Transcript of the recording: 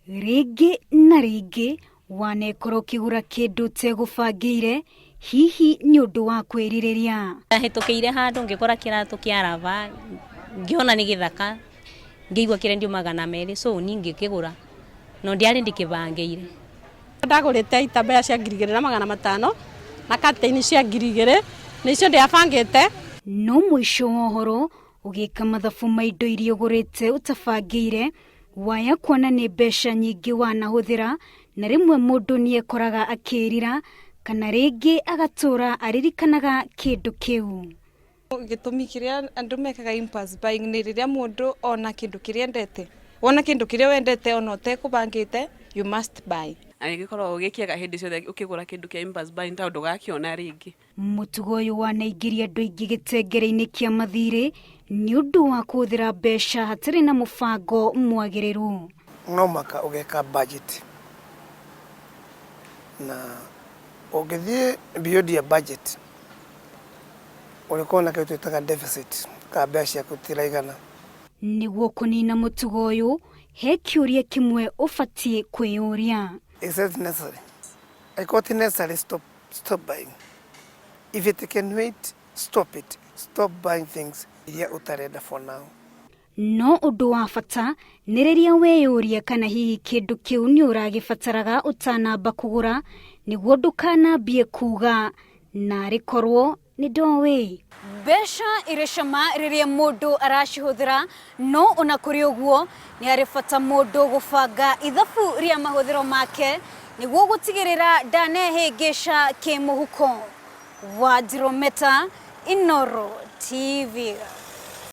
Rĩngĩ na rĩngĩ wanekora ũkĩgũra kĩndũ ũtegũbangĩire hihi nĩ ũndũ wa kwĩrirĩria. Ndahĩtũkĩire handũ ngĩkora kĩratũ kĩa raba, ngĩona nĩ gĩthaka, ngĩigua kĩrendio 200, so niĩ ngĩkĩgũra, no ndiarĩ ndĩkĩbangĩire. Ndagũrĩte itambaya cia 2500 na curtain cia 2000, nĩcio ndĩabangĩte. No mũico wa ũhoro ũgĩka mathabu ma indo iria ũgũrĩte ũtabangĩire, waya kuona nĩ mbeca nyingĩ wanahũthĩra, na rĩmwe mũndũ nĩekoraga akĩrira kana rĩngĩ agatũra aririkanaga kĩndũ kĩu. Gĩtũmi kĩrĩa andũ mekaga impulse buying nĩ rĩrĩa mũndũ ona kĩndũ kĩrĩa endete, wona kĩndũ kĩrĩa wendete ona ũtekũbangĩte, you must buy. Na nĩ gĩkoragwo gĩ kĩega hĩndĩ ciothe ũkĩgũra kĩndũ kĩa impulse buying tondũ ndũgakĩona rĩngĩ. Mũtugo ũyũ wanaingĩria andũ aingĩ gĩtengere-inĩ kĩa mathirĩ nĩ ũndũ wa kũhũthĩra mbeca hatarĩ na mũbango mwagĩrĩru. No mũhaka ũgeka budget na ũngĩthiĩ beyond your budget ũrĩkoragwo na kĩndũ twĩtaga deficit kana mbeca ciaku itiraigana. Nĩguo kũnina mũtugo ũyũ, he kĩũria kĩmwe ũbatiĩ kwĩyũria. Is it necessary? Angĩkorwo ti necessary, stop, stop buying. If it can wait, stop it. Stop buying things iria ũtarenda for now. No ũndũ wa bata nĩ rĩrĩa weyũria kana hihi kĩndũ kĩu nĩ ũragĩbataraga ũtanamba kũgũra, nĩguo ndũkanambie kuga narĩ korwo nĩ ndoĩ. Mbeca irĩ cama rĩrĩa mũndũ aracihũthĩra, no ona kũrĩ ũguo nĩ harĩ bata mũndũ gũbanga ithabu rĩa mahũthĩro make nĩguo gũtigĩrĩra ndanehĩngĩca kĩmũhuko. Wanjirũ Meta, Inooro TV.